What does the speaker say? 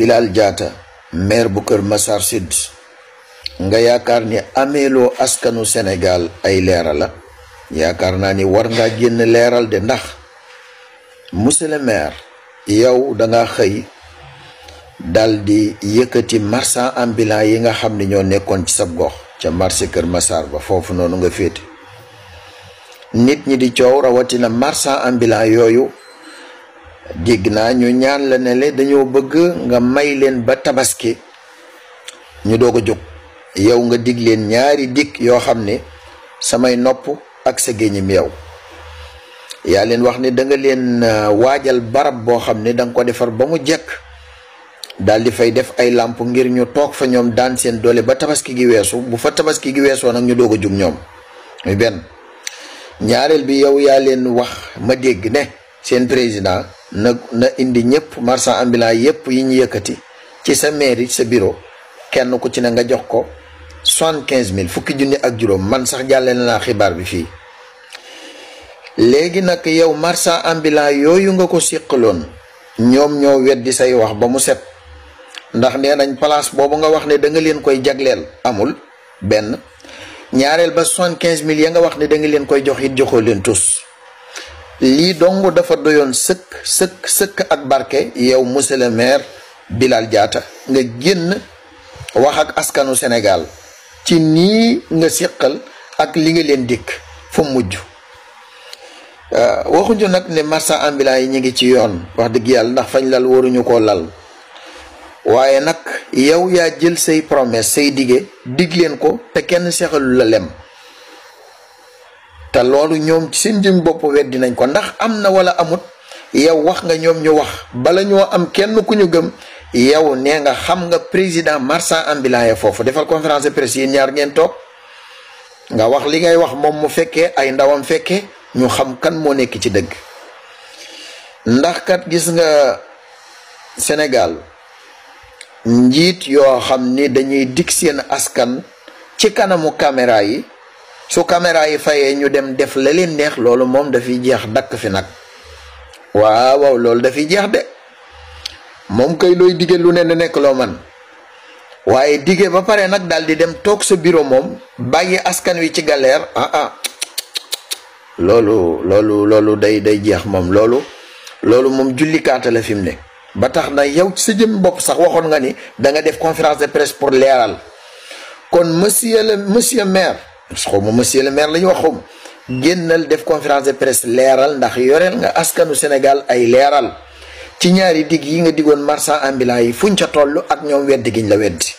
Bilal Diatta maire bu Kër Massar Sud nga yaakaar ni ameeloo askanu Sénégal ay leeral la yaakaar naa ni war ngaa génn leeral de ndax monsieur le maire yow danga xëy dal di yëkkati marchand ambulant yi nga xam ne ñoo nekkoon ci sab gox ca marché Kër Massar ba foofu noonu nga féete nit ñi di coow rawatina marchand ambulant yooyu dégg naa ñu ñaan la ne le dañoo bëgg nga may leen ba tabaski ñu doog a jóg yow nga dig leen ñaari dig yoo xam ne samay nopp ak sa géññim yow yaa leen wax ne da nga leen waajal barab boo xam ne da nga ko defar ba mu jekk daal di fay def ay làmp ngir ñu toog fa ñoom daan seen doole ba tabaski gi weesu bu fa tabaski gi weesoo nag ñu doog a jóg ñoom muy benn ñaareel bi yow yaa leen wax ma dégg ne seen président na indi ñëpp marchand ambulant yëpp yi ñu yëkkati ci sa mairie sa bureau kenn ku ci ne nga jox ko 75 000 fukki junni ak juróom man sax jàllale naa xibaar bi fii léegi nag yow marchand ambulant yooyu nga ko siqaloon ñoom ñoo weddi say wax ba mu set ndax nee nañ place boobu nga wax ne da nga leen koy jagleel amul benn ñaareel ba 75 000 ya nga wax ne da nga leen koy jox it joxoo leen tus lii dong dafa doyoon sëkk ak barke yow monsieur le maire Bilal Diatta nga génn wax ak askanu Sénégal ci nii nga siqal ak li nga leen dikk fu mujj waxuñu nag ne marchand ambulant yi ñu ngi ci yoon wax dëgg yàlla ndax fañ lal waruñu koo lal waaye nag yow yaa jël say promesse say dige dig leen ko te kenn seexalu la lem te loolu ñoom ci seen jëm bopp weddi nañ ko ndax am na wala amut yow wax nga ñoom ñu wax bala ñoo am kenn ku ñu gëm yow nee nga xam nga président marchand ambulant ya foofu defal conférence de presse yi ñaar ngeen toog nga wax li ngay wax moom mu fekkee ay ndawam fekkee ñu xam kan moo nekk ci dëgg ndax kat gis nga Sénégal njiit yoo xam ni dañuy dig seen askan ci kanamu caméra yi su caméra yi fayee ñu dem def la leen neex loolu moom dafiy jeex dakk fi nag waaw loolu dafiy jeex de moom kay looy dige lu ne nekk loo man waaye dige ba pare nag daal di dem toog sa bureau moom bàyyi askan wi ci galère loolu day jeex moom loolu moom jullikaata la fi mu ne ba tax na yow ci sa jëm bopp sax waxoon nga ni da nga def conférence de presse pour leeral kon monsieur maire xaw ma monsieur le maire la ñu wax xaw ma génnal def conférence de presse leeral ndax yoreel nga askanu Sénégal ay leeral ci ñaari dig yi nga digoon marchand ambulant yi fuñ ca toll ak ñoom weddi giñ la weddi